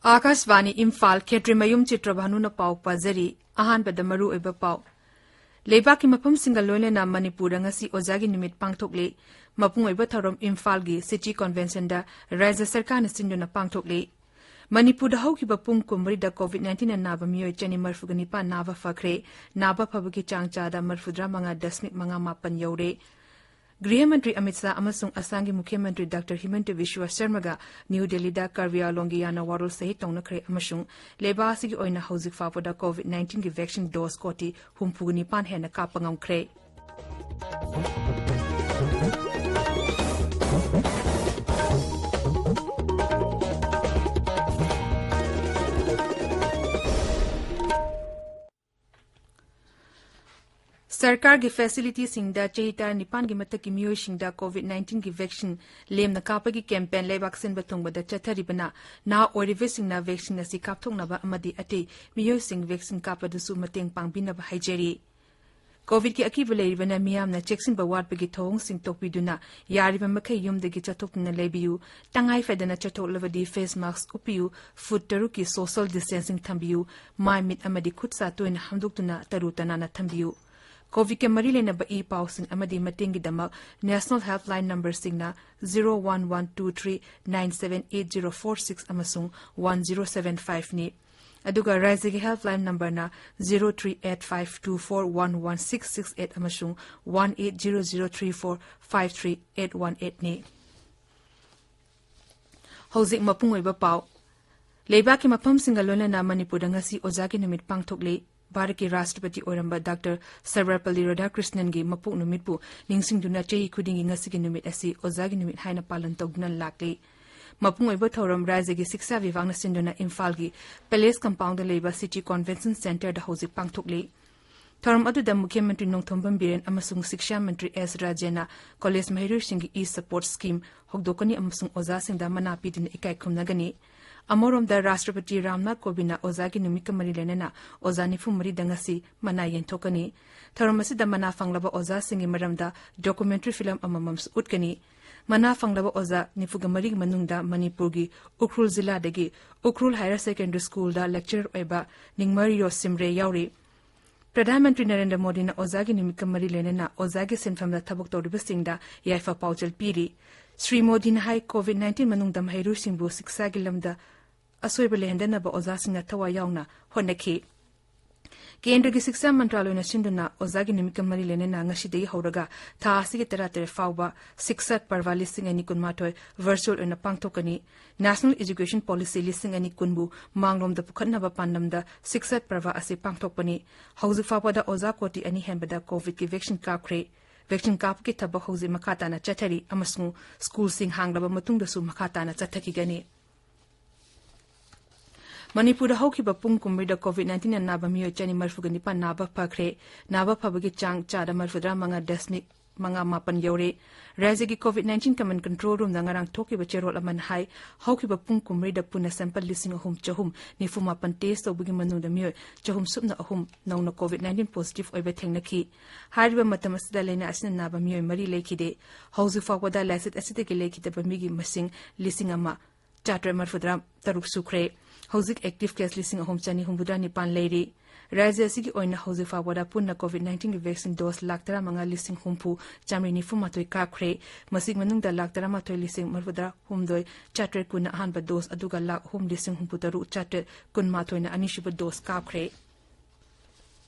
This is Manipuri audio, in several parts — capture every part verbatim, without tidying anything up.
ꯑꯥꯀꯥꯁꯕꯥꯅꯤ ꯏꯝꯐꯥꯜ꯫ ꯈꯦꯇ꯭ꯔꯤꯃꯌꯨꯝ ꯆꯤꯇ꯭ꯔꯚꯥꯅꯨꯅ ꯄꯥꯎ ꯄꯥꯖꯔꯤ꯫ ꯑꯍꯥꯟꯕꯗ ꯃꯔꯨꯑꯣꯏꯕ ꯄꯥꯎ꯫ ꯂꯩꯕꯥꯛꯀꯤ ꯃꯐꯝꯁꯤꯡꯒ ꯂꯣꯏꯅꯅ ꯃꯅꯤꯄꯨꯔꯗ ꯉꯁꯤ ꯑꯣꯖꯥꯒꯤ ꯅꯨꯃꯤꯠ ꯄꯥꯡꯊꯣꯛꯂꯤ꯫ ꯃꯄꯨꯡ ꯑꯣꯏꯕ ꯊꯧꯔꯝ ꯏꯝꯐꯥꯜꯒꯤ ꯁꯤꯇꯤ ꯀꯟꯚꯦꯟꯁꯟꯗ ꯔꯥꯖ꯭ꯌ ꯁꯔꯀꯥꯔꯅ ꯁꯤꯟꯗꯨꯅ ꯄꯥꯡꯊꯣꯛꯂꯤ꯫ ꯃꯅꯤꯄꯨꯔꯗ ꯍꯧꯈꯤꯕ ꯄꯨꯡ ꯀꯨꯟꯃꯔꯤꯗ ꯀꯣꯚꯤꯗ ꯅꯥꯏꯟꯇꯤꯟꯅ ꯅꯥꯕ ꯃꯤꯑꯣꯏ ꯆꯅꯤ ꯃꯔꯤꯐꯨꯒ ꯅꯤꯄꯥꯟ ꯅꯥꯕ ꯐꯈ꯭ꯔꯦ꯫ ꯅꯥꯕ ꯐꯕꯒꯤ ꯆꯥꯡ ꯆꯥꯗ ꯃꯔꯤꯐꯨꯇꯔꯥ ꯃꯉꯥ ꯗꯁꯃꯤꯛ ꯃꯉꯥ ꯃꯥꯄꯟ ꯌꯧꯔꯦ꯫ ꯒ꯭ꯔꯤꯍ ꯃꯟꯇ꯭ꯔꯤ ꯑꯃꯤꯠ ꯁꯥꯍ ꯑꯃꯁꯨꯡ ꯑꯁꯥꯝꯒꯤ ꯃꯨꯈ꯭ꯌ ꯃꯟꯇ꯭ꯔꯤ ꯗꯥꯛꯇꯔ ꯍꯤꯃꯟꯇ ꯕꯤꯁ꯭ꯋ ꯁꯔꯃꯒ ꯅ꯭ꯌꯨ ꯗꯦꯜꯂꯤꯗ ꯀꯥꯔꯕꯤ ꯑꯥꯡꯂꯣꯡꯒꯤ ꯌꯥꯅ ꯋꯥꯔꯣꯜ ꯁꯍꯤ ꯇꯧꯅꯈ꯭ꯔꯦ ꯑꯃꯁꯨꯡ ꯂꯩꯕꯥꯛ ꯑꯁꯤꯒꯤ ꯑꯣꯏꯅ ꯍꯧꯖꯤꯛ ꯐꯥꯎꯕꯗ ꯀꯣꯚꯤꯗ ꯅꯥꯏꯟꯇꯤꯟꯒꯤ ꯚꯦꯛꯁꯤꯟ ꯗꯣꯁ ꯀꯣꯇꯤ ꯍꯨꯝꯐꯨꯒ ꯅꯤꯄꯥꯟ ꯍꯦꯟꯅ ꯀꯥꯞꯄ ꯉꯝꯈ꯭ꯔꯦ꯫ ꯁꯔꯀꯥꯔꯒꯤ ꯐꯦꯁꯤꯂꯤꯇꯤꯁꯤꯡꯗ ꯆꯍꯤ ꯇꯔꯥꯅꯤꯄꯥꯟꯒꯤ ꯃꯊꯛꯀꯤ ꯃꯤꯑꯣꯏꯁꯤꯡꯗ ꯀꯣꯚꯤꯗ ꯅꯥꯏꯟꯇꯤꯟꯒꯤ ꯚꯦꯛꯁꯤꯟ ꯂꯦꯝꯅ ꯀꯥꯞꯄꯒꯤ ꯀꯦꯝꯄꯦꯟ ꯂꯩꯕꯥꯛ ꯁꯤꯟꯕ ꯊꯨꯡꯕꯗ ꯆꯠꯊꯔꯤꯕꯅ ꯅꯍꯥ ꯑꯣꯏꯔꯤꯕꯁꯤꯡꯅ ꯚꯦꯛꯁꯤꯟ ꯑꯁꯤ ꯀꯥꯞꯊꯣꯛꯅꯕ ꯑꯃꯗꯤ ꯑꯇꯩ ꯃꯤꯑꯣꯏꯁꯤꯡ ꯚꯦꯛꯁꯤꯟ ꯀꯥꯞꯄꯗꯁꯨ ꯃꯇꯦꯡ ꯄꯥꯡꯕꯤꯅꯕ ꯍꯥꯏꯖꯔꯤ꯫ ꯀꯣꯚꯤꯗꯀꯤ ꯑꯀꯤꯕ ꯂꯩꯔꯤꯕꯅ ꯃꯤꯌꯥꯝꯅ ꯆꯦꯛꯁꯤꯟꯕ ꯋꯥꯠꯄꯒꯤ ꯊꯧꯑꯣꯡꯁꯤꯡ ꯇꯧꯕꯤꯗꯨꯅ ꯌꯥꯔꯤꯕ ꯃꯈꯩ ꯌꯨꯝꯗꯒꯤ ꯆꯠꯊꯣꯛꯇꯨꯅ ꯂꯩꯕꯤꯌꯨ꯫ ꯇꯉꯥꯏ ꯐꯗꯅ ꯆꯠꯊꯣꯛꯂꯕꯗꯤ ꯐꯦꯁ ꯃꯥꯁꯛ ꯎꯞꯄꯤꯌꯨ, ꯐꯨꯠ ꯇꯔꯨꯛꯀꯤ ꯁꯣꯁꯤꯌꯦꯜ ꯗꯤꯁꯇꯦꯟꯁꯤꯡ ꯊꯝꯕꯤꯌꯨ, ꯃꯥꯏ ꯃꯤꯠ ꯑꯃꯗꯤ ꯈꯨꯠ ꯁꯥ ꯇꯣꯏꯅ ꯍꯥꯝꯗꯣꯛꯇꯨꯅ ꯇꯔꯨ ꯇꯅꯥꯟꯅ ꯊꯝꯕꯤꯌꯨ꯫ ꯀꯣꯚꯤꯗꯀꯤ ꯃꯔꯤ ꯂꯩꯅꯕ ꯏ ꯄꯥꯎꯁꯤꯡ ꯑꯃꯗꯤ ꯃꯇꯦꯡꯒꯤꯗꯃꯛ ꯅꯦꯁꯅꯦꯜ ꯍꯦꯜꯞꯂꯥꯏꯟ ꯅꯝꯕꯔꯁꯤꯡꯅ zero one one two three nine seven eight zero four six ꯑꯃꯁꯨꯡ ꯋꯥꯟ ꯖꯤꯔꯣ ꯁꯚꯦꯟ ꯐꯥꯏꯚꯅꯤ꯫ ꯑꯗꯨꯒ ꯔꯥꯖ꯭ꯌꯒꯤ ꯍꯦꯜꯞꯂꯥꯏꯟ ꯅꯝꯕꯔꯅ zero three eight five two four one one six six eight ꯑꯃꯁꯨꯡ one eight zero zero three four five three eight one ꯑꯩꯠꯅꯤ꯫ ꯍꯧꯖꯤꯛ ꯃꯄꯨꯡ ꯑꯣꯏꯕ ꯄꯥꯎ꯫ ꯂꯩꯕꯥꯛꯀꯤ ꯃꯐꯝꯁꯤꯡꯒ ꯂꯣꯏꯅꯅ ꯃꯅꯤꯄꯨꯔꯗ ꯉꯁꯤ ꯑꯣꯖꯥꯒꯤ ꯅꯨꯃꯤꯠ ꯄꯥꯡꯊꯣꯛꯂꯤ꯫ ꯚꯥꯔꯠꯀꯤ ꯔꯥꯁꯇ꯭ꯔꯄꯇꯤ ꯑꯣꯏꯔꯝꯕ ꯗꯥꯛꯇꯔ ꯁꯔꯕꯄꯜꯂꯤ ꯔꯥꯙꯥꯀ꯭ꯔꯤꯁꯅꯟꯒꯤ ꯃꯄꯣꯛ ꯅꯨꯃꯤꯠꯄꯨ ꯅꯤꯡꯁꯤꯡꯗꯨꯅ ꯆꯍꯤ ꯈꯨꯗꯤꯡꯒꯤ ꯉꯁꯤꯒꯤ ꯅꯨꯃꯤꯠ ꯑꯁꯤ ꯑꯣꯖꯥꯒꯤ ꯅꯨꯃꯤꯠ ꯍꯥꯏꯅ ꯄꯥꯂꯟ ꯇꯧꯗꯨꯅ ꯂꯥꯛꯂꯤ꯫ ꯃꯄꯨꯡ ꯑꯣꯏꯕ ꯊꯧꯔꯝ ꯔꯥꯖ꯭ꯌꯒꯤ ꯁꯤꯛꯁꯥ ꯚꯤꯚꯥꯒꯅ ꯁꯤꯟꯗꯨꯅ ꯏꯝꯐꯥꯜꯒꯤ ꯄꯦꯂꯦꯁ ꯀꯝꯄꯥꯎꯟꯗ ꯂꯩꯕ ꯁꯤꯇꯤ ꯀꯟꯚꯦꯟꯁꯟ ꯁꯦꯟꯇꯔꯗ ꯍꯧꯖꯤꯛ ꯄꯥꯡꯊꯣꯛꯂꯤ꯫ ꯊꯧꯔꯝ ꯑꯗꯨꯗ ꯃꯨꯈ꯭ꯌ ꯃꯟꯇ꯭ꯔꯤ ꯅꯣꯡꯊꯣꯝꯕꯝ ꯕꯤꯔꯦꯟ ꯑꯃꯁꯨꯡ ꯁꯤꯛꯁꯥ ꯃꯟꯇ꯭ꯔꯤ ꯑꯦꯁ ꯔꯥꯖꯦꯟꯅ ꯀꯣꯂꯦꯖ ꯃꯍꯩꯔꯣꯏꯁꯤꯡꯒꯤ ꯏ ꯁꯄꯣꯔꯠꯁ ꯁ꯭ꯀꯤꯝ ꯍꯧꯗꯣꯛꯀꯅꯤ ꯑꯃꯁꯨꯡ ꯑꯣꯖꯥꯁꯤꯡꯗ ꯃꯅꯥ ꯄꯤꯗꯨꯅ ꯏꯀꯥꯏ ꯈꯨꯝꯅꯒꯅꯤ꯫ ꯑꯃꯔꯣꯝꯗ, ꯔꯥꯁꯇ꯭ꯔꯄꯇꯤ ꯔꯥꯝꯅꯥꯊ ꯀꯣꯕꯤꯟꯗꯅ ꯑꯣꯖꯥꯒꯤ ꯅꯨꯃꯤꯠꯀ ꯃꯔꯤ ꯂꯩꯅꯅ ꯑꯣꯖꯥ ꯅꯤꯐꯨ ꯃꯔꯤꯗ ꯉꯁꯤ ꯃꯅꯥ ꯌꯦꯟꯊꯣꯛꯀꯅꯤ꯫ ꯊꯧꯔꯝ ꯑꯁꯤꯗ ꯃꯅꯥ ꯐꯪꯂꯕ ꯑꯣꯖꯥꯁꯤꯡꯒꯤ ꯃꯔꯝꯗ documentary film ꯑꯃꯃꯝꯁꯨ ꯎꯠꯀꯅꯤ꯫ ꯃꯅꯥ ꯐꯪꯂꯕ ꯑꯣꯖꯥ ꯅꯤꯐꯨꯒ ꯃꯔꯤꯒꯤ ꯃꯅꯨꯡꯗ ꯃꯅꯤꯄꯨꯔꯒꯤ Ukhrul ꯖꯤꯂꯥꯗꯒꯤ Ukhrul Higher Secondary Schoolꯗ lecturer ꯑꯣꯏꯕ ꯅꯤꯡꯃꯔꯤꯌꯣ ꯁꯤꯝꯔꯦ ꯌꯥꯎꯔꯤ꯫ ꯄ꯭ꯔꯙꯥꯟ ꯃꯟꯇ꯭ꯔꯤ ꯅꯔꯦꯟꯗ꯭ꯔ ꯃꯣꯗꯤꯅ ꯑꯣꯖꯥꯒꯤ ꯅꯨꯃꯤꯠꯀ ꯃꯔꯤ ꯂꯩꯅꯅ ꯑꯣꯖꯥꯒꯤ ꯁꯤꯟꯐꯝꯗ ꯊꯕꯛ ꯇꯧꯔꯤꯕꯁꯤꯡꯗ ꯌꯥꯏꯐ ꯄꯥꯎꯖꯦꯜ ꯄꯤꯔꯤ꯫ ꯁ꯭ꯔꯤ ꯃꯣꯗꯤꯅ ꯍꯥꯏ, COVID nineteen ꯃꯅꯨꯡꯗ ꯃꯍꯩꯔꯣꯏꯁꯤꯡꯕꯨ ꯁꯤꯛꯁꯥꯒꯤ ꯂꯝꯗ ꯑꯁꯣꯏꯕ ꯂꯩꯍꯟꯗꯅꯕ ꯑꯣꯖꯥꯁꯤꯡꯅ ꯊꯋꯥꯏ ꯌꯥꯎꯅ ꯍꯣꯠꯅꯈꯤ꯫ ꯀꯦꯟꯗ꯭ꯔꯒꯤ ꯁꯤꯛꯁꯥ ꯃꯟꯇ꯭ꯔꯥꯂꯣꯏꯅ ꯁꯤꯟꯗꯨꯅ ꯑꯣꯖꯥꯒꯤ ꯅꯨꯃꯤꯠꯀ ꯃꯔꯤ ꯂꯩꯅꯅ ꯉꯁꯤꯗꯒꯤ ꯍꯧꯔꯒ ꯊꯥ ꯑꯁꯤꯒꯤ ꯇꯔꯥꯇꯔꯦꯠ ꯐꯥꯎꯕ ꯁꯤꯛꯁꯥ ꯄꯔꯕ ꯂꯤꯁꯤꯡ ꯑꯅꯤ ꯀꯨꯟꯃꯥꯊꯣꯏ virtual ꯑꯣꯏꯅ ꯄꯥꯡꯊꯣꯛꯀꯅꯤ꯫ National Education Policy ꯂꯤꯁꯤꯡ ꯑꯅꯤ ꯀꯨꯟꯕꯨ ꯃꯥꯡꯂꯣꯝꯗ ꯄꯨꯈꯠꯅꯕ ꯄꯥꯟꯗꯝꯗ ꯁꯤꯛꯁꯥ ꯄꯔꯕ ꯑꯁꯤ ꯄꯥꯡꯊꯣꯛꯄꯅꯤ꯫ ꯍꯧꯖꯤꯛ ꯐꯥꯎꯕꯗ ꯑꯣꯖꯥ ꯀꯣꯇꯤ ꯑꯅꯤ ꯍꯦꯟꯕꯗ COVIDꯀꯤ vaccine ꯀꯥꯞꯈ꯭ꯔꯦ꯫ Vaccine ꯀꯥꯞꯄꯒꯤ ꯊꯕꯛ ꯍꯧꯖꯤꯛ ꯃꯈꯥ ꯇꯥꯅ ꯆꯠꯊꯔꯤ ꯑꯃꯁꯨꯡ ꯁ꯭ꯀꯨꯜꯁꯤꯡ ꯍꯥꯡꯂꯕ ꯃꯇꯨꯡꯗꯁꯨ ꯃꯈꯥ ꯇꯥꯅ ꯆꯠꯊꯈꯤꯒꯅꯤ꯫ ꯃꯅꯤꯄꯨꯔꯗ ꯍꯧꯈꯤꯕ ꯄꯨꯡ ꯀꯨꯟꯃꯔꯤꯗ COVID nineteen ꯅꯥꯕ ꯃꯤꯑꯣꯏ ꯆꯅꯤ ꯃꯔꯤꯐꯨꯒ ꯅꯤꯄꯥꯟ ꯅꯥꯕ ꯐꯈ꯭ꯔꯦ꯫ ꯅꯥꯕ ꯐꯕꯒꯤ ꯆꯥꯡ ꯆꯥꯗ ꯃꯔꯤꯐꯨꯇꯔꯥ ꯃꯉꯥ ꯗꯁꯃꯤꯛ ꯃꯉꯥ ꯃꯥꯄꯟ ꯌꯧꯔꯦ꯫ ꯔꯥꯖ꯭ꯌꯒꯤ COVID nineteen Command Control Roomꯗ ꯉꯔꯥꯡ ꯊꯣꯛꯈꯤꯕ ꯆꯦꯔꯣꯜ ꯑꯃꯅ ꯍꯥꯏ, ꯍꯧꯈꯤꯕ ꯄꯨꯡ ꯀꯨꯟꯃꯔꯤꯗ ꯄꯨꯟꯅ sample ꯂꯤꯁꯤꯡ ꯑꯍꯨꯝ ꯆꯍꯨꯝ ꯅꯤꯐꯨ ꯃꯥꯄꯟ test ꯇꯧꯕꯒꯤ ꯃꯅꯨꯡꯗ ꯃꯤꯑꯣꯏ ꯆꯍꯨꯝ ꯁꯨꯞꯅ ꯑꯍꯨꯝ ꯅꯧꯅ COVID nineteen positive ꯑꯣꯏꯕ ꯊꯦꯡꯅꯈꯤ꯫ ꯍꯥꯏꯔꯤꯕ ꯃꯇꯝ ꯑꯁꯤꯗ ꯂꯥꯏꯅꯥ ꯑꯁꯤꯅ ꯅꯥꯕ ꯃꯤꯑꯣꯏ ꯃꯔꯤ ꯂꯩꯈꯤꯗꯦ꯫ ꯍꯧꯖꯤꯛ ꯐꯥꯎꯕꯗ ꯂꯥꯏꯆꯠ ꯑꯁꯤꯗꯒꯤ ꯂꯩꯈꯤꯗꯕ ꯃꯤꯒꯤ ꯃꯁꯤꯡ ꯂꯤꯁꯤꯡ ꯑꯃ ꯆꯥꯇ꯭ꯔꯦꯠ ꯃꯔꯤꯐꯨꯇꯔꯥ ꯇꯔꯨꯛ ꯁꯨꯈ꯭ꯔꯦ꯫ ꯍꯧꯖꯤꯛ active case ꯂꯤꯁꯤꯡ ꯑꯍꯨꯝ ꯆꯅꯤ ꯍꯨꯝꯐꯨꯇꯔꯥ ꯅꯤꯄꯥꯟ ꯂꯩꯔꯤ꯫ ꯔꯥꯖ꯭ꯌ ꯑꯁꯤꯒꯤ ꯑꯣꯏꯅ ꯍꯧꯖꯤꯛ ꯐꯥꯎꯕꯗ ꯄꯨꯟꯅ COVID nineteenꯒꯤ vaccine dose ꯂꯥꯈ ꯇꯔꯥꯃꯉꯥ ꯂꯤꯁꯤꯡ ꯍꯨꯝꯐꯨ ꯆꯥꯃꯔꯤ ꯅꯤꯐꯨ ꯃꯥꯊꯣꯏ ꯀꯥꯞꯈ꯭ꯔꯦ꯫ ꯃꯁꯤꯒꯤ ꯃꯅꯨꯡꯗ ꯂꯥꯈ ꯇꯔꯥꯃꯥꯊꯣꯏ ꯂꯤꯁꯤꯡ ꯃꯔꯤꯐꯨꯇꯔꯥ ꯍꯨꯝꯗꯣꯏ ꯆꯥꯇ꯭ꯔꯦꯠ ꯀꯨꯟꯅ ꯑꯍꯥꯟꯕ dose, ꯑꯗꯨꯒ ꯂꯥꯈ ꯑꯍꯨꯝ ꯂꯤꯁꯤꯡ ꯍꯨꯝꯐꯨ ꯇꯔꯨꯛ ꯆꯥꯇ꯭ꯔꯦꯠ ꯀꯨꯟꯃꯥꯊꯣꯏꯅ ꯑꯅꯤꯁꯨꯕ dose ꯀꯥꯞꯈ꯭ꯔꯦ꯫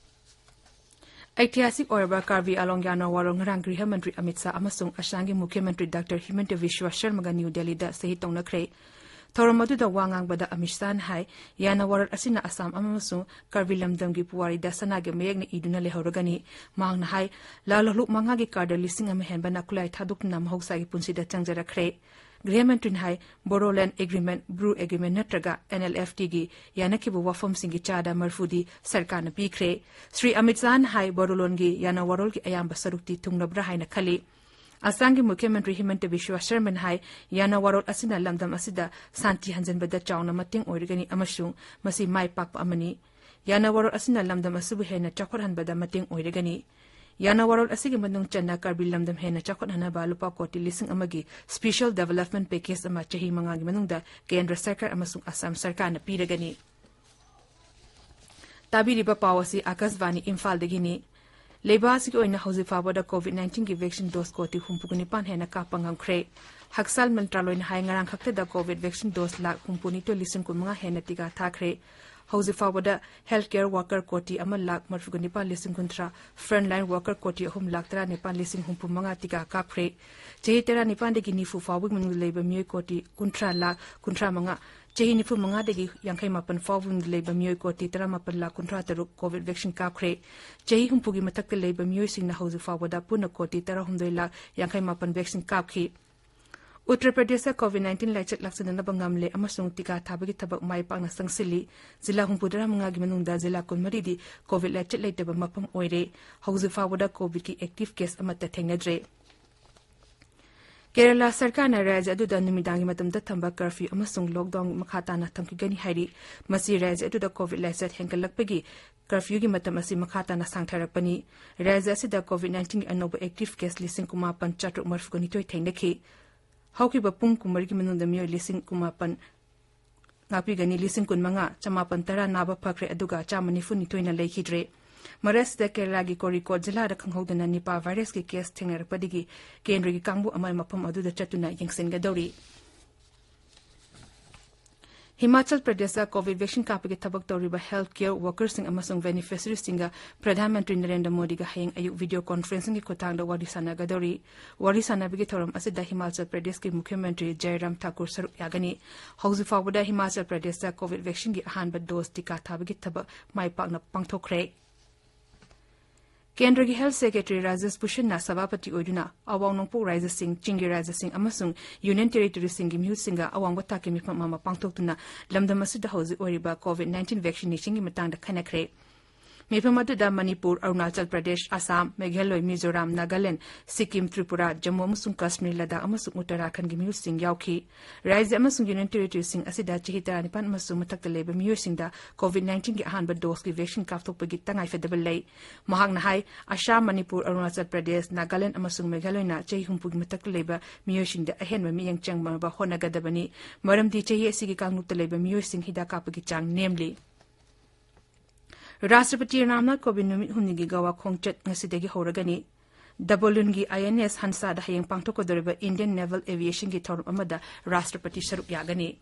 ꯑꯩꯇꯤꯍꯥꯁꯤꯛ ꯑꯣꯏꯔꯕ ꯀꯥꯔꯕꯤ ꯑꯥꯡꯂꯣꯡ ꯌꯥꯅ ꯋꯥꯔꯣꯜ ꯉꯔꯥꯡ ꯒ꯭ꯔꯤꯍ ꯃꯟꯇ꯭ꯔꯤ ꯑꯃꯤꯠ ꯁꯥꯍ ꯑꯃꯁꯨꯡ ꯑꯁꯥꯝꯒꯤ ꯃꯨꯈ꯭ꯌ ꯃꯟꯇ꯭ꯔꯤ ꯗꯥꯛꯇꯔ ꯍꯤꯃꯟꯇ ꯕꯤꯁ꯭ꯋ ꯁꯔꯃꯒ ꯅ꯭ꯌꯨ ꯗꯦꯜꯂꯤꯗ ꯁꯍꯤ ꯇꯧꯅꯈ꯭ꯔꯦ꯫ ꯊꯧꯔꯝ ꯑꯗꯨꯗ ꯋꯥ ꯉꯥꯡꯕꯗ ꯑꯃꯤꯠ ꯁꯥꯍꯅ ꯍꯥꯏ, ꯌꯥꯅ ꯋꯥꯔꯣꯜ ꯑꯁꯤꯅ ꯑꯁꯥꯝ ꯑꯃꯁꯨꯡ ꯀꯥꯔꯕꯤ ꯂꯝꯗꯝꯒꯤ ꯄꯨꯋꯥꯔꯤꯗ ꯁꯅꯥꯒꯤ ꯃꯌꯦꯛꯅ ꯏꯗꯨꯅ ꯂꯩꯍꯧꯔꯒꯅꯤ꯫ ꯃꯍꯥꯛꯅ ꯍꯥꯏ, ꯂꯥꯜ ꯂꯨꯍꯂꯨꯛ ꯃꯉꯥꯒꯤ ꯀꯥꯔꯗ ꯂꯤꯁꯤꯡ ꯑꯃ ꯍꯦꯟꯕꯅ ꯈꯨꯠꯂꯥꯏ ꯊꯥꯗꯣꯛꯇꯨꯅ ꯃꯍꯧꯁꯥꯒꯤ ꯄꯨꯟꯁꯤꯗ ꯆꯪꯖꯔꯛꯈ꯭ꯔꯦ꯫ ꯒ꯭ꯔꯤꯍ ꯃꯟꯇ꯭ꯔꯤꯅ ꯍꯥꯏ, ꯕꯣꯗꯣꯂꯦꯟꯗ ꯑꯦꯒ꯭ꯔꯤꯃꯦꯟ, ꯕ꯭ꯔꯨ ꯑꯦꯒ꯭ꯔꯤꯃꯦꯟ ꯅꯠꯇ꯭ꯔꯒ NLFTꯒꯤ ꯌꯥꯅꯈꯤꯕ ꯋꯥꯐꯝꯁꯤꯡꯒꯤ ꯆꯥꯗ ꯃꯔꯤꯐꯨꯗꯤ ꯁꯔꯀꯥꯔꯅ ꯄꯤꯈ꯭ꯔꯦ꯫ ꯁ꯭ꯔꯤ ꯑꯃꯤꯠ ꯁꯥꯍꯅ ꯍꯥꯏ, ꯕꯣꯗꯣꯂꯦꯟꯗꯒꯤ ꯌꯥꯅ ꯋꯥꯔꯣꯜꯒꯤ ꯑꯌꯥꯝꯕ ꯁꯔꯨꯛꯇꯤ ꯊꯨꯡꯂꯕ꯭ꯔꯥ ꯍꯥꯏꯅ ꯈꯜꯂꯤ꯫ ꯑꯁꯥꯝꯒꯤ ꯃꯨꯈ꯭ꯌ ꯃꯟꯇ꯭ꯔꯤ ꯍꯤꯃꯟꯇ ꯕꯤꯁ꯭ꯋ ꯁꯔꯃꯟ ꯍꯥꯏ, ꯌꯥꯅ ꯋꯥꯔꯣꯜ ꯑꯁꯤꯅ ꯂꯝꯗꯝ ꯑꯁꯤꯗ ꯁꯥꯟꯇꯤ ꯍꯟꯖꯤꯟꯕꯗ ꯆꯥꯎꯅ ꯃꯇꯦꯡ ꯑꯣꯏꯔꯒꯅꯤ ꯑꯃꯁꯨꯡ ꯃꯁꯤ ꯃꯥꯏ ꯄꯥꯛꯄ ꯑꯃꯅꯤ꯫ ꯌꯥꯅ ꯋꯥꯔꯣꯜ ꯑꯁꯤꯅ ꯂꯝꯗꯝ ꯑꯁꯤꯕꯨ ꯍꯦꯟꯅ ꯆꯥꯎꯈꯠꯍꯟꯕꯗ ꯃꯇꯦꯡ ꯑꯣꯏꯔꯒꯅꯤ꯫ ꯌꯥꯅ ꯋꯥꯔꯣꯜ ꯑꯁꯤꯒꯤ ꯃꯅꯨꯡ ꯆꯟꯅ ꯀꯥꯔꯕꯤ ꯂꯝꯗꯝ ꯍꯦꯟꯅ ꯆꯥꯎꯈꯠꯍꯟꯅꯕ ꯂꯨꯄꯥ ꯀꯣꯇꯤ ꯂꯤꯁꯤꯡ ꯑꯃꯒꯤ special development package ꯑꯃ ꯆꯍꯤ ꯃꯉꯥꯒꯤ ꯃꯅꯨꯡꯗ ꯀꯦꯟꯗ꯭ꯔ ꯁꯔꯀꯥꯔ ꯑꯃꯁꯨꯡ ꯑꯁꯥꯝ ꯁꯔꯀꯥꯔꯅ ꯄꯤꯔꯒꯅꯤ꯫ ꯇꯥꯕꯤꯔꯤꯕ ꯄꯥꯎ ꯑꯁꯤ ꯑꯥꯀꯥꯁꯕꯥꯅꯤ ꯏꯝꯐꯥꯜꯗꯒꯤꯅꯤ꯫ ꯂꯩꯕꯥꯛ ꯑꯁꯤꯒꯤ ꯑꯣꯏꯅ ꯍꯧꯖꯤꯛ ꯐꯥꯎꯕꯗ COVID nineteen ꯒꯤ vaccine dose ꯀꯣꯇꯤ ꯍꯨꯝꯐꯨꯒ ꯅꯤꯄꯥꯟ ꯍꯦꯟꯅ ꯀꯥꯞꯄ ꯉꯝꯈ꯭ꯔꯦ꯫ ꯍꯛꯁꯦꯜ ꯃꯟꯇ꯭ꯔꯥꯂꯣꯏꯅ ꯍꯥꯏ, ꯉꯔꯥꯡ ꯈꯛꯇꯗ COVID vaccine dose ꯂꯥꯈ ꯍꯨꯝꯐꯨꯅꯤꯊꯣꯏ ꯂꯤꯁꯤꯡ ꯀꯨꯟꯃꯉꯥ ꯍꯦꯟꯅ ꯇꯤꯀꯥ ꯊꯥꯈ꯭ꯔꯦ꯫ ꯍꯧꯖꯤꯛ ꯐꯥꯎꯕꯗ health care worker ꯀꯣꯇꯤ ꯑꯃ ꯂꯥꯈ ꯃꯔꯤꯐꯨꯒ ꯅꯤꯄꯥꯟ ꯂꯤꯁꯤꯡ ꯀꯨꯟꯊ꯭ꯔꯥ, frontline worker ꯀꯣꯇꯤ ꯑꯍꯨꯝ ꯂꯥꯈ ꯇꯔꯥꯅꯤꯄꯥꯟ ꯂꯤꯁꯤꯡ ꯍꯨꯝꯐꯨ ꯃꯉꯥ ꯇꯤꯀꯥ ꯀꯥꯞꯈ꯭ꯔꯦ꯫ ꯆꯍꯤ ꯇꯔꯥꯅꯤꯄꯥꯟꯗꯒꯤ ꯅꯤꯐꯨ ꯐꯥꯎꯕꯒꯤ ꯃꯅꯨꯡꯗ ꯂꯩꯕ ꯃꯤꯑꯣꯏ ꯀꯣꯇꯤ ꯀꯨꯟꯊ꯭ꯔꯥ ꯂꯥꯈ ꯀꯨꯟꯊ꯭ꯔꯥ ꯃꯉꯥ, ꯆꯍꯤ ꯅꯤꯐꯨ ꯃꯉꯥꯗꯒꯤ ꯌꯥꯡꯈꯩ ꯃꯥꯄꯟ ꯐꯥꯎꯕ ꯃꯅꯨꯡꯗ ꯂꯩꯕ ꯃꯤꯑꯣꯏ ꯀꯣꯇꯤ ꯇꯔꯥꯃꯥꯄꯟ ꯂꯥꯈ ꯀꯨꯟꯊ꯭ꯔꯥ ꯇꯔꯨꯛ COVID vaccine ꯀꯥꯞꯈ꯭ꯔꯦ꯫ ꯆꯍꯤ ꯍꯨꯝꯐꯨꯒꯤ ꯃꯊꯛꯇ ꯂꯩꯕ ꯃꯤꯑꯣꯏꯁꯤꯡꯅ ꯍꯧꯖꯤꯛ ꯐꯥꯎꯕꯗ ꯄꯨꯟꯅ ꯀꯣꯇꯤ ꯇꯔꯥꯍꯨꯝꯗꯣꯏ ꯂꯥꯈ ꯌꯥꯡꯈꯩ ꯃꯥꯄꯟ vaccine ꯀꯥꯞꯈꯤ꯫ ꯎꯠꯇꯔ ꯄ꯭ꯔꯗꯦꯁꯇ COVID nineteen ꯂꯥꯏꯆꯠ ꯂꯥꯛꯁꯤꯟꯅꯅꯕ ꯉꯝꯂꯦ ꯑꯃꯁꯨꯡ ꯇꯤꯀꯥ ꯊꯥꯕꯒꯤ ꯊꯕꯛ ꯃꯥꯏ ꯄꯥꯛꯅ ꯆꯪꯁꯤꯜꯂꯤ꯫ ꯖꯤꯂꯥ ꯍꯨꯝꯐꯨꯇꯔꯥ ꯃꯉꯥꯒꯤ ꯃꯅꯨꯡꯗ ꯖꯤꯂꯥ ꯀꯨꯟꯃꯔꯤꯗꯤ COVID ꯂꯥꯏꯆꯠ ꯂꯩꯇꯕ ꯃꯐꯝ ꯑꯣꯏꯔꯦ꯫ ꯍꯧꯖꯤꯛ ꯐꯥꯎꯕꯗ COVIDꯀꯤ active case ꯑꯃꯠꯇ ꯊꯦꯡꯅꯗ꯭ꯔꯦ꯫ ꯀꯦꯔꯂꯥ ꯁꯔꯀꯥꯔꯅ ꯔꯥꯖ꯭ꯌ ꯑꯗꯨꯗ ꯅꯨꯃꯤꯗꯥꯡꯒꯤ ꯃꯇꯝꯗ ꯊꯝꯕ curfew ꯑꯃꯁꯨꯡ lockdown ꯃꯈꯥ ꯇꯥꯅ ꯊꯝꯈꯤꯒꯅꯤ ꯍꯥꯏꯔꯤ꯫ ꯃꯁꯤ ꯔꯥꯖ꯭ꯌ ꯑꯗꯨꯗ COVID ꯂꯥꯏꯆꯠ ꯍꯦꯟꯒꯠꯂꯛꯄꯒꯤ curfewꯒꯤ ꯃꯇꯝ ꯑꯁꯤ ꯃꯈꯥ ꯇꯥꯅ ꯁꯥꯡꯊꯔꯛꯄꯅꯤ꯫ ꯔꯥꯖ꯭ꯌ ꯑꯁꯤꯗ COVID nineteenꯒꯤ ꯑꯅꯧꯕ active case ꯂꯤꯁꯤꯡ ꯀꯨꯟꯃꯥꯄꯟ ꯆꯥꯇ꯭ꯔꯨꯛ ꯃꯔꯤꯐꯨꯒ ꯅꯤꯊꯣꯏ ꯊꯦꯡꯅꯈꯤ꯫ ꯍꯧꯈꯤꯕ ꯄꯨꯡ ꯀꯨꯟꯃꯔꯤꯒꯤ ꯃꯅꯨꯡꯗ ꯃꯤꯑꯣꯏ ꯂꯤꯁꯤꯡ ꯀꯨꯟꯃꯥꯄꯟ, ꯉꯥꯛꯄꯤꯒꯅꯤ, ꯂꯤꯁꯤꯡ ꯀꯨꯟꯃꯉꯥ ꯆꯃꯥꯄꯟ ꯇꯔꯥ ꯅꯥꯕ ꯐꯈ꯭ꯔꯦ, ꯑꯗꯨꯒ ꯆꯥꯝꯃ ꯅꯤꯐꯨ ꯅꯤꯊꯣꯏꯅ ꯂꯩꯈꯤꯗ꯭ꯔꯦ꯫ ꯃꯔꯛꯁꯤꯗ ꯀꯦꯔꯂꯥꯒꯤ ꯀꯣꯔꯤꯀꯣꯠ ꯖꯤꯂꯥꯗ ꯈꯪꯍꯧꯗꯅ Nipah virusꯀꯤ case ꯊꯦꯡꯅꯔꯛꯄꯗꯒꯤ ꯀꯦꯟꯗ꯭ꯔꯒꯤ ꯀꯥꯡꯕꯨ ꯑꯃꯅ ꯃꯐꯝ ꯑꯗꯨꯗ ꯆꯠꯇꯨꯅ ꯌꯦꯡꯁꯤꯟꯒꯗꯧꯔꯤ꯫ ꯍꯤꯃꯥꯆꯜ ꯄ꯭ꯔꯗꯦꯁꯇ COVID vaccine ꯀꯥꯞꯄꯒꯤ ꯊꯕꯛ ꯇꯧꯔꯤꯕ health care workerꯁꯤꯡ ꯑꯃꯁꯨꯡ beneficiaryꯁꯤꯡꯒ ꯄ꯭ꯔꯙꯥꯟ ꯃꯟꯇ꯭ꯔꯤ ꯅꯔꯦꯟꯗ꯭ꯔ ꯃꯣꯗꯤꯒ ꯍꯌꯦꯡ ꯑꯌꯨꯛ video conferencingꯒꯤ ꯈꯨꯠꯊꯥꯡꯗ ꯋꯥꯔꯤ ꯁꯥꯟꯅꯒꯗꯧꯔꯤ꯫ ꯋꯥꯔꯤ ꯁꯥꯟꯅꯕꯒꯤ ꯊꯧꯔꯝ ꯑꯁꯤꯗ ꯍꯤꯃꯥꯆꯜ ꯄ꯭ꯔꯗꯦꯁꯀꯤ ꯃꯨꯈ꯭ꯌ ꯃꯟꯇ꯭ꯔꯤ ꯖꯌꯔꯥꯝ ꯊꯥꯀꯨꯔ ꯁꯔꯨꯛ ꯌꯥꯒꯅꯤ꯫ ꯍꯧꯖꯤꯛ ꯐꯥꯎꯕꯗ ꯍꯤꯃꯥꯆꯜ ꯄ꯭ꯔꯗꯦꯁꯇ COVID vaccineꯒꯤ ꯑꯍꯥꯟꯕ dose ꯇꯤꯀꯥ ꯊꯥꯕꯒꯤ ꯊꯕꯛ ꯃꯥꯏ ꯄꯥꯛꯅ ꯄꯥꯡꯊꯣꯛꯈ꯭ꯔꯦ꯫ ꯀꯦꯟꯗ꯭ꯔꯒꯤ health secretary ꯔꯥꯖꯦꯁ ꯚꯨꯁꯟꯅ ꯁꯚꯥꯄꯇꯤ ꯑꯣꯏꯗꯨꯅ ꯑꯋꯥꯡ ꯅꯣꯡꯄꯣꯛ ꯔꯥꯖ꯭ꯌꯁꯤꯡ, ꯆꯤꯡꯒꯤ ꯔꯥꯖ꯭ꯌꯁꯤꯡ ꯑꯃꯁꯨꯡ union territoryꯁꯤꯡꯒꯤ ꯃꯤꯍꯨꯠꯁꯤꯡꯒ ꯑꯋꯥꯡꯕ ꯊꯥꯛꯀꯤ ꯃꯤꯐꯝ ꯑꯃ ꯄꯥꯡꯊꯣꯛꯇꯨꯅ ꯂꯝꯗꯝ ꯑꯁꯤꯗ ꯍꯧꯖꯤꯛ ꯑꯣꯏꯔꯤꯕ COVID nineteen vaccinationꯒꯤ ꯃꯇꯥꯡꯗ ꯈꯟꯅꯈ꯭ꯔꯦ꯫ ꯃꯤꯐꯝ ꯑꯗꯨꯗ ꯃꯅꯤꯄꯨꯔ, ꯑꯔꯨꯅꯥꯆꯜ ꯄ꯭ꯔꯗꯦꯁ, ꯑꯁꯥꯝ, ꯃꯦꯘꯥꯂꯣꯏ, ꯃꯤꯖꯣꯔꯥꯝ, ꯅꯥꯒꯥꯂꯦꯟ, ꯁꯤꯛꯀꯤꯝ, ꯇ꯭ꯔꯤꯄꯨꯔꯥ, ꯖꯝꯃꯨ ꯑꯃꯁꯨꯡ ꯀꯥꯁꯃꯤꯔ, ꯂꯗꯥꯈ ꯑꯃꯁꯨꯡ ꯎꯠꯇꯔꯥꯈꯟꯗꯒꯤ ꯃꯤꯑꯣꯏꯁꯤꯡ ꯌꯥꯎꯈꯤ꯫ ꯔꯥꯖ꯭ꯌ ꯑꯃꯁꯨꯡ ꯌꯨꯅꯤꯌꯟ ꯇꯦꯔꯤꯇꯣꯔꯤꯁꯤꯡ ꯑꯁꯤꯗ ꯆꯍꯤ ꯇꯔꯥꯅꯤꯄꯥꯟ ꯑꯃꯁꯨꯡ ꯃꯊꯛꯇ ꯂꯩꯕ ꯃꯤꯑꯣꯏꯁꯤꯡꯗ COVID nineteenꯒꯤ ꯑꯍꯥꯟꯕ ꯗꯣꯁꯀꯤ ꯚꯦꯛꯁꯤꯟ ꯀꯥꯞꯊꯣꯛꯄꯒꯤ ꯇꯉꯥꯏꯐꯗꯕ ꯂꯩ꯫ ꯃꯍꯥꯛꯅ ꯍꯥꯏ, ꯑꯁꯥꯝ, ꯃꯅꯤꯄꯨꯔ, ꯑꯔꯨꯅꯥꯆꯜ ꯄ꯭ꯔꯗꯦꯁ, ꯅꯥꯒꯥꯂꯦꯟ ꯑꯃꯁꯨꯡ ꯃꯦꯘꯥꯂꯣꯏꯅ ꯆꯍꯤ ꯍꯨꯝꯐꯨꯒꯤ ꯃꯊꯛꯇ ꯂꯩꯕ ꯃꯤꯑꯣꯏꯁꯤꯡꯗ ꯑꯍꯦꯟꯕ ꯃꯤꯠꯌꯦꯡ ꯆꯪꯅꯕ ꯍꯣꯠꯅꯒꯗꯕꯅꯤ, ꯃꯔꯝꯗꯤ ꯆꯍꯤ ꯑꯁꯤꯒꯤ ꯀꯥꯡꯂꯨꯞꯇ ꯂꯩꯕ ꯃꯤꯑꯣꯏꯁꯤꯡ ꯍꯤꯗꯥꯛ ꯀꯥꯞꯄꯒꯤ ꯆꯥꯡ ꯅꯦꯝꯂꯤ꯫ ꯔꯥꯁꯇ꯭ꯔꯄꯇꯤ ꯔꯥꯝꯅꯥꯊ ꯀꯣꯕꯤꯟꯗ ꯅꯨꯃꯤꯠ ꯍꯨꯝꯅꯤꯒꯤ ꯒꯋꯥ ꯈꯣꯡꯆꯠ ꯉꯁꯤꯗꯒꯤ ꯍꯧꯔꯒꯅꯤ꯫ ꯗꯕꯣꯂꯨꯟꯒꯤ INS ꯍꯟꯁꯥꯗ ꯍꯌꯦꯡ ꯄꯥꯡꯊꯣꯛꯀꯗꯧꯔꯤꯕ Indian Naval Aviationꯒꯤ ꯊꯧꯔꯝ ꯑꯃꯗ ꯔꯥꯁꯇ꯭ꯔꯄꯇꯤ ꯁꯔꯨꯛ ꯌꯥꯒꯅꯤ꯫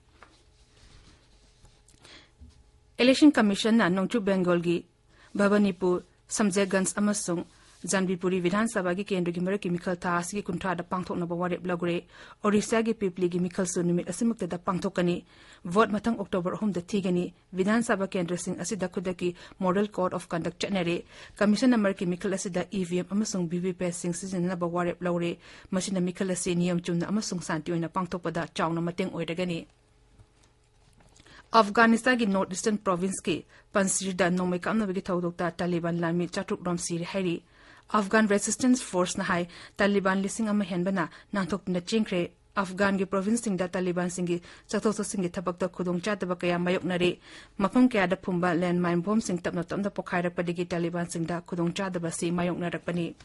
Election Commissionꯅ ꯅꯣꯡꯆꯨꯞ ꯕꯦꯡꯒꯣꯜꯒꯤ ꯚꯕꯅꯤꯄꯨꯔ, ꯁꯝꯖꯦꯒꯟꯖ ꯑꯃꯁꯨꯡ ꯖꯥꯟꯕꯤꯄꯨꯔꯤ ꯕꯤꯙꯥꯟ ꯁꯚꯥꯒꯤ ꯀꯦꯟꯗ꯭ꯔꯒꯤ ꯃꯔꯛꯀꯤ ꯃꯤꯈꯜ ꯊꯥ ꯑꯁꯤꯒꯤ ꯀꯨꯟꯊ꯭ꯔꯥꯗ ꯄꯥꯡꯊꯣꯛꯅꯕ ꯋꯥꯔꯦꯞ ꯂꯧꯈ꯭ꯔꯦ꯫ ꯑꯣꯔꯤꯁꯥꯒꯤ ꯄꯤꯄ꯭ꯂꯤꯒꯤ ꯃꯤꯈꯜꯁꯨ ꯅꯨꯃꯤꯠ ꯑꯁꯤꯃꯛꯇꯗ ꯄꯥꯡꯊꯣꯛꯀꯅꯤ꯫ ꯚꯣꯠ ꯃꯊꯪ October ꯑꯍꯨꯝꯗ ꯊꯤꯒꯅꯤ꯫ ꯕꯤꯙꯥꯟ ꯁꯚꯥ ꯀꯦꯟꯗ꯭ꯔꯁꯤꯡ ꯑꯁꯤꯗ ꯈꯨꯗꯛꯀꯤ Model Code of Conduct ꯆꯠꯅꯔꯦ꯫ ꯀꯃꯤꯁꯟꯅ ꯃꯔꯛꯀꯤ ꯃꯤꯈꯜ ꯑꯁꯤꯗ EVM ꯑꯃꯁꯨꯡ VVPATꯁꯤꯡ ꯁꯤꯖꯤꯟꯅꯅꯕ ꯋꯥꯔꯦꯞ ꯂꯧꯔꯦ꯫ ꯃꯁꯤꯅ ꯃꯤꯈꯜ ꯑꯁꯤ ꯅꯤꯌꯝ ꯆꯨꯝꯅ ꯑꯃꯁꯨꯡ ꯁꯥꯟꯇꯤ ꯑꯣꯏꯅ ꯄꯥꯡꯊꯣꯛꯄꯗ ꯆꯥꯎꯅ ꯃꯇꯦꯡ ꯑꯣꯏꯔꯒꯅꯤ꯫ ꯑꯐꯒꯥꯅꯤꯁꯇꯥꯟꯒꯤ North Eastern Provinceꯀꯤ ꯄꯟꯁꯤꯔꯗ ꯅꯣꯡꯃꯩ ꯀꯥꯞꯅꯕꯒꯤ ꯊꯧꯗꯣꯛꯇ ꯇꯥꯂꯤꯕꯥꯟ ꯂꯥꯟꯃꯤ ꯆꯥꯇ꯭ꯔꯨꯛ ꯔꯣꯝ ꯁꯤꯔꯦ ꯍꯥꯏꯔꯤ꯫ Afghan Resistance Forceꯅ ꯍꯥꯏ, ꯇꯥꯂꯤꯕꯥꯟ ꯂꯤꯁꯤꯡ ꯑꯃ ꯍꯦꯟꯕꯅ ꯅꯥꯟꯊꯣꯛꯇꯨꯅ ꯆꯦꯟꯈ꯭ꯔꯦ꯫ ꯑꯐꯒꯥꯟꯒꯤ ꯄ꯭ꯔꯣꯚꯤꯟꯁꯁꯤꯡꯗ ꯇꯥꯂꯤꯕꯥꯟꯁꯤꯡꯒꯤ ꯆꯠꯊꯣꯛ ꯆꯠꯁꯤꯟꯒꯤ ꯊꯕꯛꯇ ꯈꯨꯗꯣꯡꯆꯥꯗꯕ ꯀꯌꯥ ꯃꯥꯌꯣꯛꯅꯔꯤ꯫ ꯃꯐꯝ ꯀꯌꯥꯗ ꯐꯨꯝꯕ landmine ꯕꯣꯝꯁꯤꯡ ꯇꯞꯅ ꯇꯞꯅ ꯄꯣꯈꯥꯏꯔꯛꯄꯗꯒꯤ ꯇꯥꯂꯤꯕꯥꯟꯁꯤꯡꯗ ꯈꯨꯗꯣꯡꯆꯥꯗꯕ ꯑꯁꯤ ꯃꯥꯌꯣꯛꯅꯔꯛꯄꯅꯤ꯫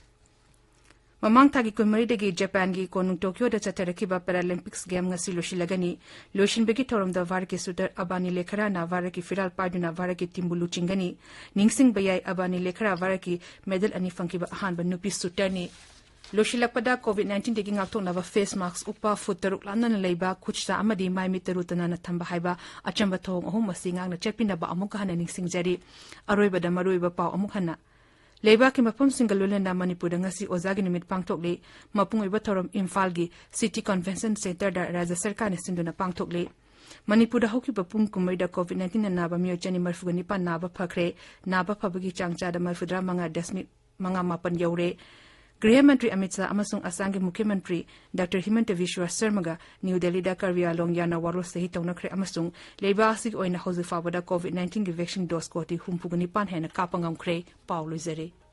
ꯃꯃꯥꯡ ꯊꯥꯒꯤ ꯀꯨꯟꯃꯔꯤꯗꯒꯤ ꯖꯄꯥꯟꯒꯤ ꯀꯣꯅꯨꯡ ꯇꯣꯀꯤꯌꯣꯗ ꯆꯠꯊꯔꯛꯈꯤꯕ Paralympics Game ꯉꯁꯤ ꯂꯣꯏꯁꯤꯜꯂꯒꯅꯤ꯫ ꯂꯣꯏꯁꯤꯟꯕꯒꯤ ꯊꯧꯔꯝꯗ ꯚꯥꯔꯠꯀꯤ shooter ꯑꯕꯥꯅꯤ ꯂꯦꯈꯔꯥꯅ ꯚꯥꯔꯠꯀꯤ ꯐꯤꯔꯥꯜ ꯄꯥꯏꯗꯨꯅ ꯚꯥꯔꯠꯀꯤ teamꯕꯨ ꯂꯨꯆꯤꯡꯒꯅꯤ꯫ ꯅꯤꯡꯁꯤꯡꯕ ꯌꯥꯏ, ꯑꯕꯥꯅꯤ ꯂꯦꯈꯔꯥ ꯚꯥꯔꯠꯀꯤ medal ꯑꯅꯤ ꯐꯪꯈꯤꯕ ꯑꯍꯥꯟꯕ ꯅꯨꯄꯤ shooterꯅꯤ꯫ ꯂꯣꯏꯁꯤꯜꯂꯛꯄꯗ COVID nineteenꯗꯒꯤ ꯉꯥꯛꯊꯣꯛꯅꯕ face mask ꯎꯞꯄ, ꯐꯨꯠ ꯇꯔꯨꯛ ꯂꯥꯞꯅꯅ ꯂꯩꯕ, ꯈꯨꯠ ꯁꯥ ꯑꯃꯗꯤ ꯃꯥꯏ ꯃꯤꯠ ꯇꯔꯨ ꯇꯅꯥꯟꯅ ꯊꯝꯕ ꯍꯥꯏꯕ ꯑꯆꯝꯕ ꯊꯧꯑꯣꯡ ꯑꯍꯨꯝ ꯑꯁꯤ ꯉꯥꯛꯅ ꯆꯠꯄꯤꯅꯕ ꯑꯃꯨꯛꯀ ꯍꯟꯅ ꯅꯤꯡꯁꯤꯡꯖꯔꯤ꯫ ꯑꯔꯣꯏꯕꯗ ꯃꯔꯨꯑꯣꯏꯕ ꯄꯥꯎ ꯑꯃꯨꯛ ꯍꯟꯅ꯫ ꯂꯩꯕꯥꯛꯀꯤ ꯃꯐꯝꯁꯤꯡꯒ ꯂꯣꯏꯅꯅ ꯃꯅꯤꯄꯨꯔꯗ ꯉꯁꯤ ꯑꯣꯖꯥꯒꯤ ꯅꯨꯃꯤꯠ ꯄꯥꯡꯊꯣꯛꯂꯤ꯫ ꯃꯄꯨꯡ ꯑꯣꯏꯕ ꯊꯧꯔꯝ ꯏꯝꯐꯥꯜꯒꯤ City Convention Centreꯗ ꯔꯥꯖ꯭ꯌ ꯁꯔꯀꯥꯔꯅ ꯁꯤꯟꯗꯨꯅ ꯄꯥꯡꯊꯣꯛꯂꯤ꯫ ꯃꯅꯤꯄꯨꯔꯗ ꯍꯧꯈꯤꯕ ꯄꯨꯡ ꯀꯨꯟꯃꯔꯤꯗ COVID nineteenꯅ ꯅꯥꯕ ꯃꯤꯑꯣꯏ ꯆꯅꯤ ꯃꯔꯤꯐꯨꯒ ꯅꯤꯄꯥꯟ ꯅꯥꯕ ꯐꯈ꯭ꯔꯦ꯫ ꯅꯥꯕ ꯐꯕꯒꯤ ꯆꯥꯡ ꯆꯥꯗ ꯃꯔꯤꯐꯨꯇꯔꯥ ꯃꯉꯥ ꯗꯁꯃꯤꯛ ꯃꯉꯥ ꯃꯥꯄꯟ ꯌꯧꯔꯦ꯫ ꯒ꯭ꯔꯤꯍ ꯃꯟꯇ꯭ꯔꯤ ꯑꯃꯤꯠ ꯁꯥꯍ ꯑꯃꯁꯨꯡ ꯑꯁꯥꯝꯒꯤ ꯃꯨꯈ꯭ꯌ ꯃꯟꯇ꯭ꯔꯤ ꯗꯥꯛꯇꯔ ꯍꯤꯃꯟꯇ ꯕꯤꯁ꯭ꯋ ꯁꯔꯃꯒ ꯅ꯭ꯌꯨ ꯗꯦꯜꯂꯤꯗ ꯀꯥꯔꯕꯤ ꯑꯥꯡꯂꯣꯡ ꯌꯥꯅ ꯋꯥꯔꯣꯜ ꯁꯍꯤ ꯇꯧꯅꯈ꯭ꯔꯦ ꯑꯃꯁꯨꯡ ꯂꯩꯕꯥꯛ ꯑꯁꯤꯒꯤ ꯑꯣꯏꯅ ꯍꯧꯖꯤꯛ ꯐꯥꯎꯕꯗ ꯀꯣꯚꯤꯗ ꯅꯥꯏꯟꯇꯤꯟꯒꯤ ꯚꯦꯛꯁꯤꯟ ꯗꯣꯁ ꯀꯣꯇꯤ ꯍꯨꯝꯐꯨꯒ ꯅꯤꯄꯥꯟ ꯍꯦꯟꯅ ꯀꯥꯞꯄ ꯉꯝꯈ꯭ꯔꯦ꯫ ꯄꯥꯎ ꯂꯣꯏꯖꯔꯦ꯫